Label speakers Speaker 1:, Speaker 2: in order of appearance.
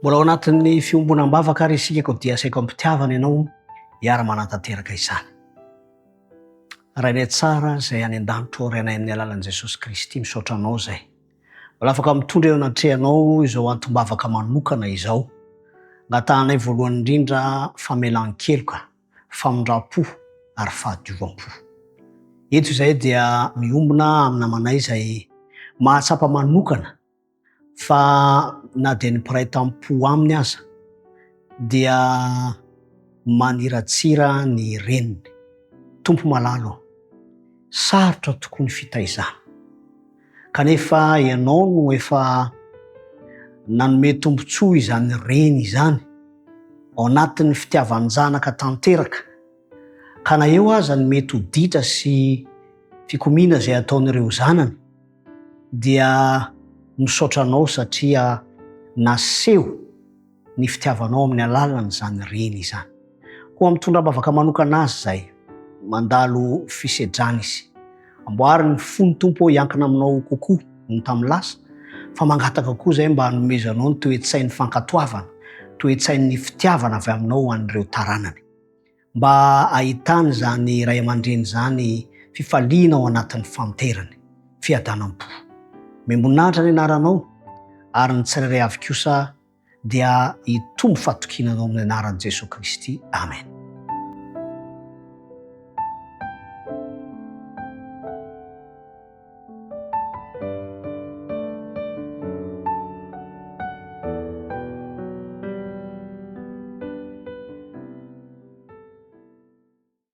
Speaker 1: Mbola ao anatin'ny fiombonam-bavaka ary isika koa dia asaiko am-pitiavana ianao hiara-manatanteraka izany. Rainay tsara izay any an-danitra ô Rainay amin'ny alalan'i Jesosy Kristy misaotra anao izay mbola afaka mitondra eo anatrehanao izao antom-bavaka manokana izao. Angatahanay voalohany indrindra famelan-keloka, famindram-po ary fahadiovam-po. Eto izahay dia miombona amin'ny namanay izay mahatsapa manokana Fa na dia ny mpiray tampo aminy aza dia maniratsira ny reniny. Tompo malala ô, sarotra tokoa ny fitaizana. Kanefa Ianao no efa nanome tombontsoa izany reny izany ao anatin'ny fitiavan-janaka tanteraka, ka na eo aza ny mety ho ditra sy fikomiana izay ataon'ireo zanany, dia misaotra anao satria naseho ny fitiavanao amin'ny alalan'izany reny izany. Koa mitondra am-bavaka manokana azy izay mandalo fisedrana izy. Amboary ny fony Tompo ô hiankina aminao kokoa noho ny tamin'ny lasa, fa mangataka koa izay mba hanomezanao ny toe-tsain'ny fankatoavana, toe-tsain'ny fitiavana avy aminao ho an'ireo taranany. Mba ahitany izany ray aman-dreny izany fifaliana ao anatin'ny fanterany, fiadanam-po. Miambonanitra ny anaranao, ary ny tsirairay avy kosa dia hitombo fatokiana anao amin'ny anaran'i Jesoa Kristy. Amen.